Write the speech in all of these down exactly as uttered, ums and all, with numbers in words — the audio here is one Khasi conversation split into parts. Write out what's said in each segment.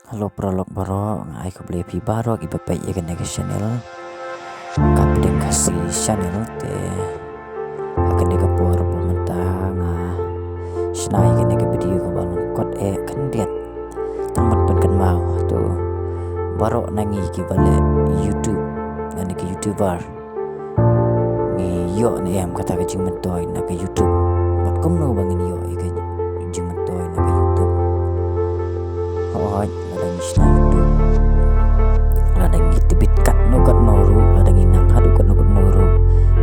Hello paralok baroh, nga ai khublei phi baroh kiba peit ïa kane ka channel. Ka Pdeng Khasi channel te. Ha kane ka por ba mynta nga shna ïa kane ka video kaba long kot eh khyndiat. Tang ban pynkynmaw to baroh na ngi kiba leh YouTube, lane ki YouTuber. Ngi ïoh ne em kata ka jingmyntoi na ka YouTube? Bad kumno ba ngin ïoh ïa ka jingmyntoi na ka YouTube? Hooid, lada ngi shna YouTube, lada ngi tbit katno katno ruh, lada ngi nang haduh katno katno ruh,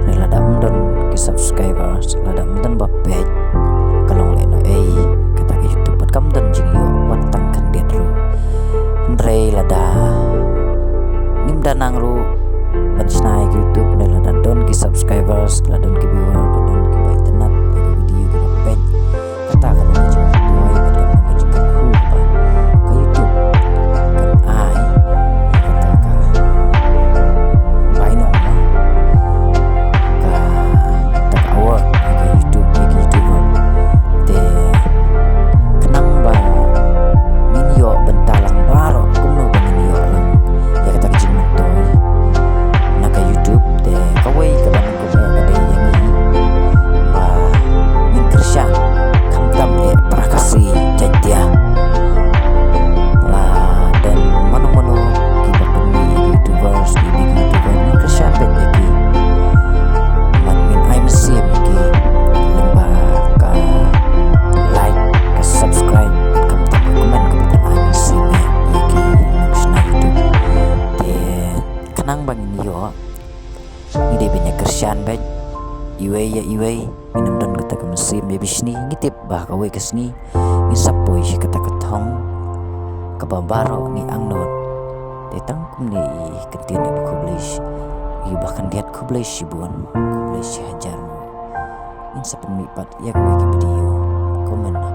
ne lada ym don ki subscribers, lada ym don ba peit, ka long lehnohei kata ka YouTube bad kam don jingïoh wat tang khyndiat ruh. Hynrei lada ngim da nang ruh ban shna ïa ka YouTube, ne lada don ki subscribers, lada don ki viewer, lada don kiba itynnad ïa ka video kiba peit, kata ka long ka jingmyntoi bad ka long ka jingkyrkhu ba ka YouTube kan ai ïa kata ka bainong, ba kata ka award ïa ka YouTube, ïa ka YouTuber. Te khnang ba ngin ïoh bynta lang baroh kumno ba ngin ïoh lang ïa kata ka jingmyntoi na ka YouTube, te kawei kaba nyngkong eh ka dei ïa ngi ba ngin kyrshan khamtam eh para Khasi Jaintia. La don mano mano kiba pynmih ïa ki YouTubers, ki big YouTuber, ngin kyrshan beit ïa ki. Bad ngin ai mynsiem ïa ki lyngba ka like, ka subscribe, khamtam ka comment kaba pyn ai mynsiem ïa ki nongshna YouTube. Te khnang ba ngin ïoh, ngi dei ban ïa kyrshan beit iwei ïa iwei. Ngin ym don kata ka mynsiem ïa bishni. Ngi tip ba kawei ka sngi ngin sa poi sha kata ka thong kaba baroh ngi angnud. Te tang kumne i kyntien iba khublei, iba khyndiat, khublei shibun, khublei shihajar. Ngin sa pynmih pat ïa kawei ka video. Comment ha